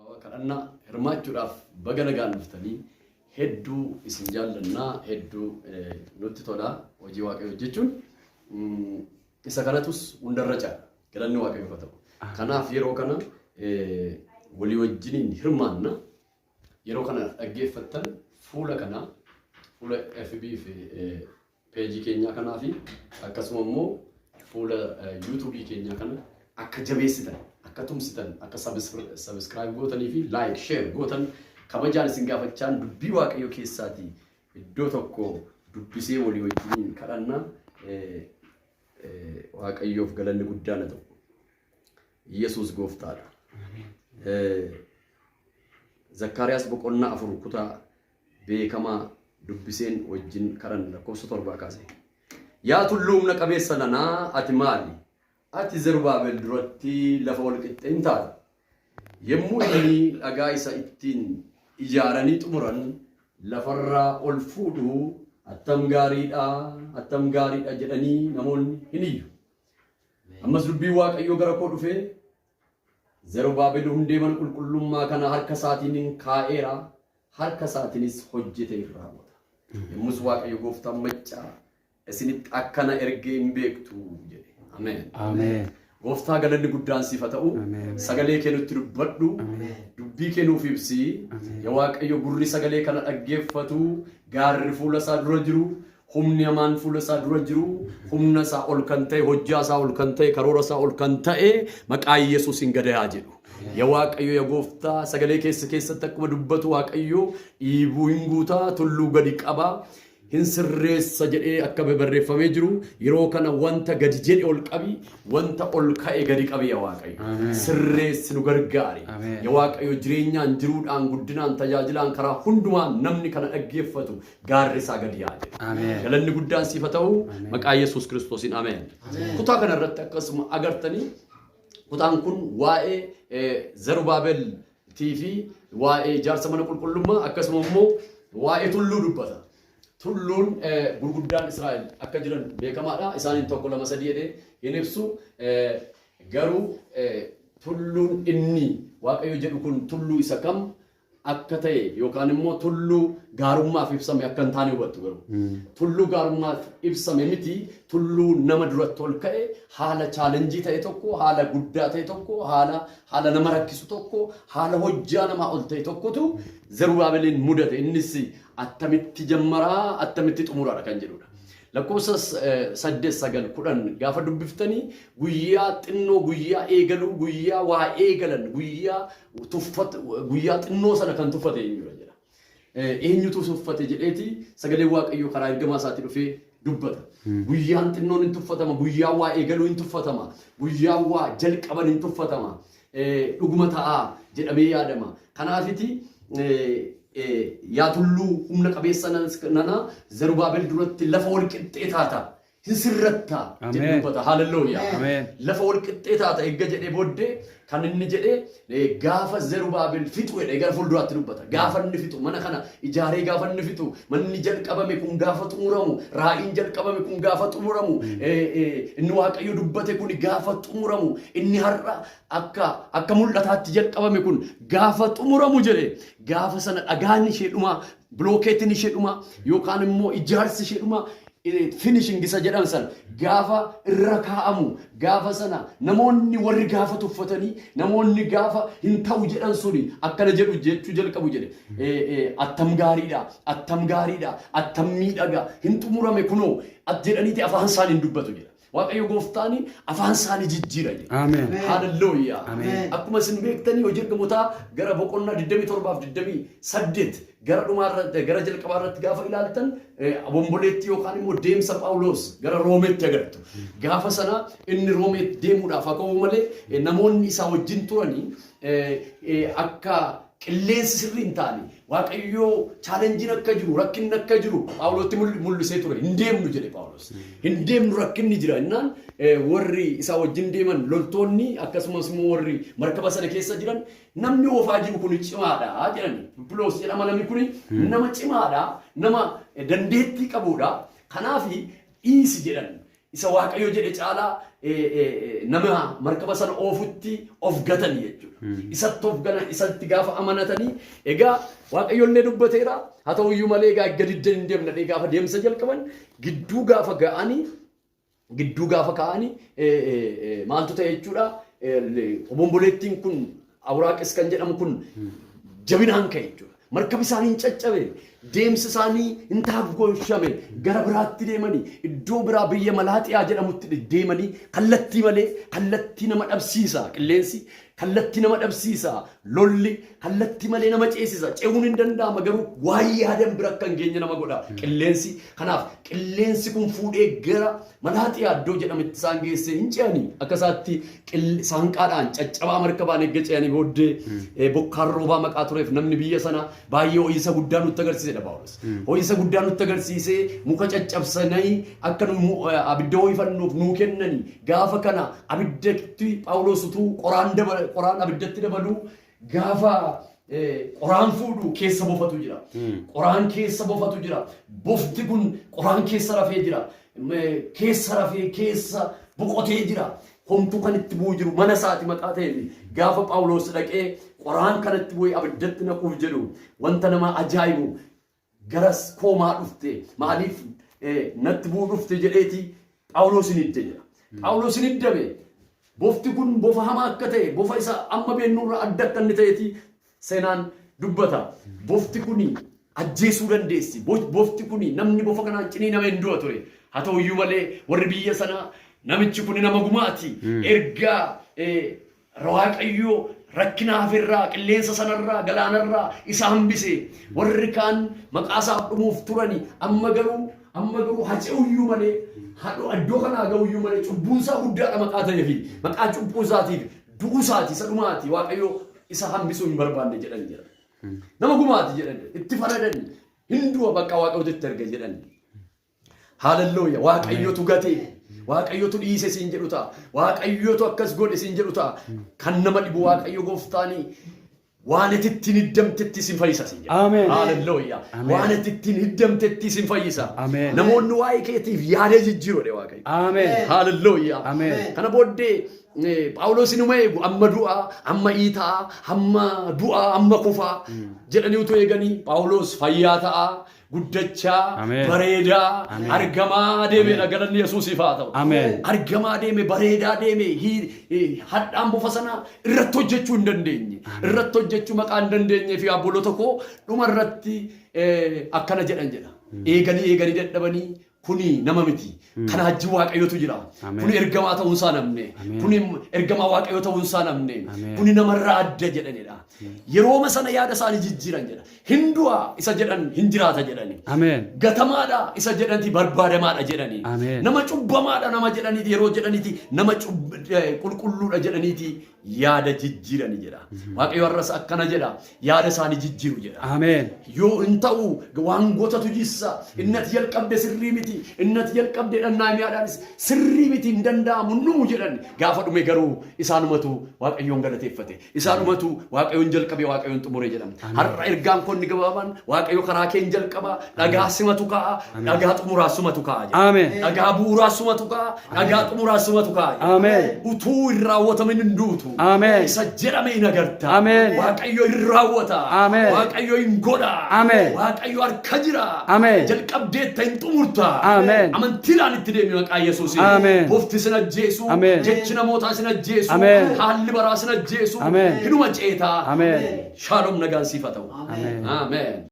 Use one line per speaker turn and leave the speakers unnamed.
Gabaabaa kadhannaa hirmaachuudhaaf baga nagaan dhuftanii. Hedduu isin jaallannaa, hedduu nutti tola hojii Waaqayyoo hojjechuun. Isa kanatus hundarra caala. Galanni Waaqayyoof haa ta'u. Kanaaf yeroo kana walii wajjiniin hirmaanna. Yeroo kana dhaggeeffattan fuula kana, fuula FB fi peejii keenyaa kanaa fi akkasuma immoo fuula YouTube keenyaa kana akka jabeessitan, akka tumsitan, akka subscribe gootanii fi like, share gootan kabajaan isin gaafachaan dubbii Waaqayyoo keessaatii iddoo tokko dubbisee walii wajjiniin kadhanna. Waaqayyoof galanni guddaan haa ta'u. Yesuus gooftaadha. Zakkaariyaas boqonnaa 4 kutaa beekamaa dubbiseen wajjin kadhanna, lakkoofsa 7 kaasee. Yaa tulluu humna qabeessa nanaa, ati maali? Ati Zerubaabel duratti lafa wal qixxee hin taata. Yommuu inni dhagaa isa ittiin ijaaranii xumuran lafarraa ol fuudhu, attam gaariidha, attam gaariidha jedhanii namoonni hin iyyu. Ammas dubbiin Waaqayyoo gara koo dhufee, Zerubaabel hundee mana qulqullummaa kana harka isaatiin kaa'eera, harka isaatiinis hojjetee hin raawwata. Yommus Waaqayyo gooftaan maccaa isinitti akka na erge hin beektu jedhe. Ameen.
Ameen.
Gooftaa, galanni guddaan siif haa ta'u.
Ameen.
Sagalee kee nutti dubbadhu. Dubbii kee nuuf ibsi. Yaa Waaqayyo, gurri sagalee kana dhaggeeffatu, gaarri fuula isaa dura jiru, humni hamaan fuula isaa dura jiru, humna isaa ol kan ta'e, hojjaa isaa ol kan ta'e, karoora isaa ol kan ta'e, maqaa Yesuusiin gad haa jedhu. Yaa Waaqayyo, yaa Gooftaa, sagalee keessa keessatti akkuma dubbatu Waaqayyo dhiibuu hin guutaa, tulluu gadi qaba, hin sirreessa jedhee akka barreeffamee jiru, yeroo kana wanta gadi jedhe ol qabi, wanta ol ka'e gadi qabi, yaa Waaqayyo. Sirreessi, nu gargaari.
Ameen.
Yaa Waaqayyo, jireenyaan, jiruudhaan, guddinaan, tajaajilaan, karaa hundumaan namni kana dhaggeeffatu gaarri isaa gadi haa jedhu.
Ameen.
Galanni guddaan siif haa ta'u, maqaa Yesuus Kiristoosiin, ameen. Kutaa kana irratti akkasuma agartanii, kutaan kun waa'ee Zerubaabel fi waa'ee ijaarsa mana qulqullummaa, akkasuma immoo waa'ee tulluu dubbata. Tulluun gurguddaan Israa'el akka jiran beekamaadha. Isaaniin tokko, lama, sadii jedhee hin ibsu. Garuu tulluun inni Waaqayyo jedhu kun tulluu isa kam akka ta'e yookaan immoo tulluu gaarummaaf ibsame akka hin taane hubattu garuu. Tulluu gaarummaaf ibsame miti, tulluu nama duratti ol ka'e, haala challenge ta'e tokko, haala guddaa ta'e tokko, haala nama rakkisu tokko, haala hojjaa namaa ol ta'e tokkotu Zerubaabeliin mudate. Innis attamitti jammaraa, attamitti xumuraadha kan jedhudha. Lakkoofsa 8, 9, 10 gaafa dubbiftanii, guyyaa xinnoo, guyyaa eegaluu, guyyaa waa eegalan, guyyaa tuffat, guyyaa xinnoo sana kan tuffate eenyudha jedha. Eenyutu tuffate jedheeti sagalee Waaqayyoo karaa ergamaa isaatti dhufee dubbata. Guyyaan xinnoon hin tuffatama, guyyaan waa eegaluu hin tuffatama, guyyaan waa jalqaban hin tuffatama. Dhuguma ta'aa jedhamee yaadama. Kanaafiti yaa tulluu humna qabeessa nana, Zerubaabel duratti lafa wal qixxee taata. Hin sirratta jedhee dubbata. Haalelluuyaa.
Ameen.
Lafa wal qixxee taata eegga jedhee booddee kan inni jedhee gaafa Zerubaabel fixu jedhee gara fuulduraatti dubbata. Gaafa inni fixu, mana kana ijaaree gaafa inni fixu, manni jalqabame kun gaafa xumuramu, raa'iin jalqabame kun gaafa xumuramu, inni Waaqayyo dubbate kun gaafa xumuramu, inni har'a akka mul'ataatti jalqabame kun gaafa xumuramu jedhe, gaafa sana dhagaan ishee dhumaa, bilookeetiin ishee dhumaa, yookaan immoo ijaarsi ishee dhumaa, finishing isa jedhan sana gaafa irra kaa'amu, gaafa sana namoonni warri gaafa tuffatanii, namoonni gaafa hin ta'u jedhan suni akkana jedhu jechuu jalqabu jedhe. Attam gaariidha, attam gaariidha, attam miidhaga, hin xumurame kunoo jedhaniiti afaan isaanii hin dubbatu jedha. Waaqayyo gooftaan afaan isaanii jijjiira jedha.
Ameen.
Haalelluuyaa.
Ameen.
Akkuma isin beektanii, Hojii Ergamootaa gara boqonnaa 27 fi 28 gara dhumaa irratti, gara jalqabaa irratti gaafa ilaaltan, obomboleettii yookaan immoo deemsa Phaawulos gara Roomeetti agartu. Gaafa sana inni Roomeetti deemuudhaaf haa ka'u malee, namoonni isaa wajjin turanii akka qilleensi sirrii hin taane, Waaqayyoo challengeiin akka jiru, rakkinni akka jiru Phaawulotti mul'isee ture. Hin deemnu jedhe Phaawulos. Hin deemnu, rakkinni jira jennaan, warri isaa wajjin deeman loltoonni, akkasumas immoo warri markaba sana keessa jiran, namni oofaa jiru kun cimaadha jedhani. Piloos jedhama, namni kun nama cimaadha, nama dandeettii qabudha. Kanaaf dhiisi jedhan. Isa Waaqayyo jedhe caalaa nama markaba sana oofutti of gatanii jechuudha. Isatti of ganan, isatti gaafa amanatanii, egaa Waaqayyo illee dubbateera. Haa ta'u iyyuu malee egaa erga diddan hin deemna gaafa deemsa jalqaban gidduu gaafa ga'anii, gidduu gaafa ka'anii maaltu ta'e jechuudha? Obomboleettiin kun Awuraaqis kan jedhamu kun jabinaan ka'e jechuudha. Markabi isaanii hin caccabe, deemsi isaanii hin taaggoshame, gara biraatti deemanii, iddoo biraa biyya Malaaxiyaa jedhamutti deemanii, kallattii malee, kallattii nama dhabsiisa, qilleensi kallattii nama dhabsiisa, lolli kallattii malee nama ceesisa, ce'uun hin danda'ama garuu waan yaadan bira akka hin geenye nama godha qilleensi. Kanaaf qilleensi kun fuudhee gara Malaaxiyaa iddoo jedhametti isaan geessee hin ce'anii akka isaatti saanqaadhaan caccabaa markabaan erga ce'anii booddee bokkaan roobaa maqaa tureef namni biyya sana baay'ee ho'iinsa guddaa nutti agarsiisedha Phaawulos. Ho'iinsa guddaa nutti agarsiisee muka caccabsanii akka nu abidda ho'ifannuuf nuu kennanii gaafa kana abiddatti Phaawulos utuu qoraan qoraan abiddatti dabaluu gaafa qoraan fuudhu keessa bofatu jira. Qoraan keessa bofatu jira. Bofti kun qoraan keessa rafee jira. Keessa rafee keessa boqotee jira. Homtuu kan itti bu'u jiru mana isaati maqaa ta'eef gaafa Phaawulos dhaqee qoraan kanatti bu'ee abiddatti naquuf jedhu wanta nama ajaa'ibu garas koomaa dhufte, maaliif natti bu'uu dhufte jedheeti Phaawulos hin hidde jedha. Phaawulos hin hiddame. Bofti kun bofa hamaa akka ta'e, bofa isa amma beennurraa adda akka inni ta'eeti seenaan dubbata. Bofti kun ajjeesuu dandeessi. Bofti kun namni bofa kanaan ciniiname hin du'a ture. Haa ta'u iyyuu malee warri biyya sanaa namichi kun nama gumaati. Ergaa Waaqayyo rakkina haferraa, qilleensa sanarraa, galaanarraa isa hambise. Warri kaan maqaa isaaf dhumuuf turani. Amma garuu hace'uyyuu malee, haadho iddoo kanaa ga'uyyuu malee cubbuun isaa guddaadha maqaa ta'eefi maqaa cubbuu isaatiif du'uu isaati isa dhumaati, Waaqayyo isa hambisuu hin barbaanne jedhan jedha. Nama gumaati jedhan, itti faradani, hin du'a bakka Waaqayyotu itti erga jedhan. Haalelluuya! Waaqayyotu gate. Waaqayyotu dhiise siin jedhu ta'a. Waaqayyotu akkas godhe siin jedhu ta'a. Kan nama dhibu Waaqayyo gooftaanii waan ati ittiin hiddamtetti sin fayyisa siin jedha.
Ameen.
Haalelluuya!
Ameen.
Waan ati ittiin hiddamtetti sin fayyisa.
Ameen.
Namoonni waa'ee keetiif yaada jijjiiru jedhe Waaqayyo.
Ameen.
Haalelluuya!
Ameen.
Kana booddee Phaawulos inuma eegu, amma du'aa, amma iitaa, amma du'aa, amma kufaa jedhanii utuu eeganii Phaawulos fayyaa ta'aa, guddachaa,
Ameen.
bareedaa,
Ameen.
argamaa deemeedha. Galanni Yesuusiif haa ta'u.
Ameen.
Argamaa deeme, bareedaa deeme, hadhaan bofa sanaa irratti hojjechuu hin dandeenye. Irratti hojjechuu maqaa hin dandeenyee fi obboloota koo dhuma irratti akkana jedhan jedha. Eeganii eeganii dadhabanii, kuni nama miti. Kana hajji Waaqayyotu jira.
Ameen.
Kuni ergamaa ta'uun isaa namne.
Ameen.
Kuni ergamaa Waaqayyo ta'uun isaa namne.
Ameen.
Kuni namarraa adda jedhanidha. Yerooma sana yaada isaanii jijjiiran jedha. Hin du'a isa jedhan hin jiraata jedhani.
Ameen.
Gatamaadha isa jedhanti barbaadamaadha jedhani.
Ameen.
Nama cubbamaadha nama jedhaniiti yeroo jedhaniiti nama qulqulluudha jedhaniiti yaada jijjiirani jedha. Waaqayyo har'as akkana jedha, yaada isaanii jijjiiru jedha.
Ameen.
Yoo hin ta'u waan gootatu jissa, inni ati jalqabde sirrii miti, inni ati jalqabde dhannaa mi'aadhaanis sirrii miti, hin danda'amu numu jedhan. Gaafa dhume garuu isaanumatu Waaqayyoon galateeffate, isaanumatu Waaqayyoon jalqabe, Waaqayyoon xumure jedhama. Har'a ergaan koo inni gabaabaan, Waaqayyo karaa kee hin jalqaba, dhagaa simatu ka'a, dhagaa xumuraa sumatu ka'a jedha.
Ameen.
Dhagaa bu'uuraa sumatu ka'a, dhagaa xumuraa sumatu ka'a jedha.
Ameen.
Utuu hin raawwatamin hin duutu.
Ameen.
Isa jedhame hin agarta.
Ameen.
Waaqayyo hin raawwata.
Ameen.
Waaqayyo hin godha.
Ameen.
Waaqayyo harka jira.
Ameen.
Jalqabdeetta, hin xumurta.
Ameen.
Amantiidhaan itti deemi maqaa Yesuusiin.
Ameen.
Bofti sin ajjeesu.
Ameen.
Jechi namootaa sin ajjeesu.
Ameen.
Haalli baraa sin ajjeesu.
Ameen.
Hinuma ceetaa.
Ameen.
Shaaloom, nagaan siif haa ta'u.
Ameen.
Ameen.